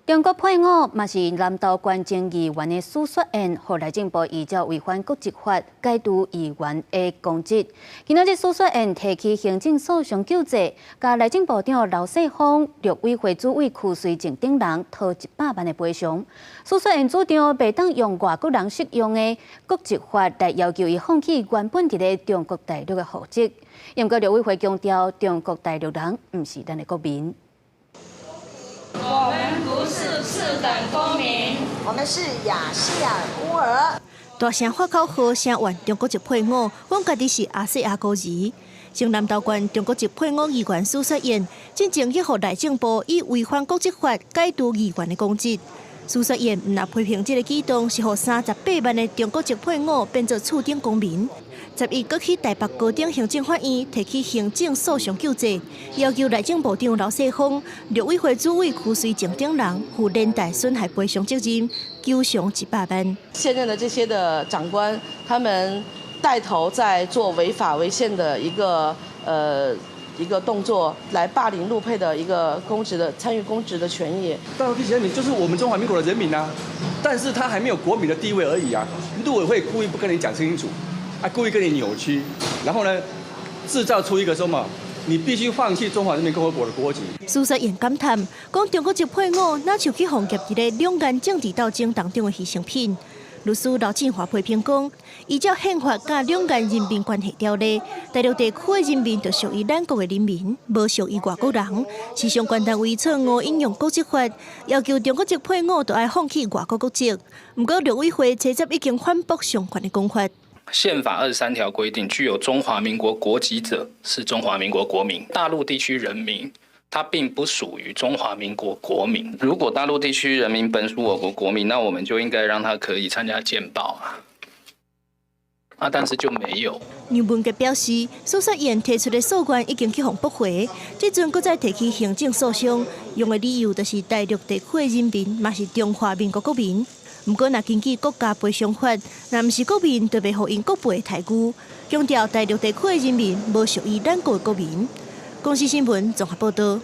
中國配偶嘛是南投縣前議員的許雪燕，予內政部依照違反國籍法解除議員的公職。今仔日許雪燕提起行政訴訟救濟，共內政部長劉世鋒、陸委會主委邱瑞正等人討100萬的賠償。許雪燕主張袂當用外國人適用的國籍法來要求伊放棄原本佇咧中國大陸的戶籍。毋過陸委會強調，中國大陸人毋是咱的國民。我們不是次等公民，我們是亞細亞孤兒。大聲喊口號，聲援中國籍配偶，講家己是亞細亞孤兒。前南投縣中國籍配偶議員許雪燕，進前去予內政部以違反國籍法解除議員的公職。許雪燕毋但批評這个舉動是予38萬的中國籍配偶變做次等公民。10日閣去台北高等行政法院提起行政訴訟救濟，要求內政部長劉世鋒、陸委會主委邱瑞正等人負連帶損害賠償責任，求償100萬。現任的這些的長官，他們帶頭在做違法違憲的一個動作，來霸凌陸配的一個公職的參與公職的權益。大陸地區人民就是我們中華民國的人民啊，但是他還沒有國民的地位而已啊。陸委會故意不跟你講清楚。啊，故意跟你扭曲，然後呢，製造出一個說嘛，你必須放棄中華人民共和國的國籍。許雪燕感嘆，講中國籍配偶若像去予夾佇咧兩岸政治鬥爭當中的犧牲品。律師劉振華批評講，依照憲法佮兩岸人民關係條例，大陸地區的人民就屬於咱國的人民，無屬於外國人。是相關單位錯誤引用國籍法，要求中國籍配偶都愛放棄外國國籍。毋過陸委會查實已經反駁相關的講法。憲法23條規定，具有中華民國國籍者是中華民國國民。大陸地區人民，他並不屬於中華民國國民。如果大陸地區人民本屬我國國民，那我們就應該讓他可以參加健保啊。啊，但是就沒有。楊文傑表示，許雪燕提出的訴願已經去予駁回，這陣閣再提起行政訴訟，用的理由就是大陸地區的人民嘛是中華民國國民。毋過，若根據國家賠償法，若毋是國民，就袂予𪜶國賠的待遇。強調大陸地區的人民無屬於咱國的國民。公視新聞綜合報導。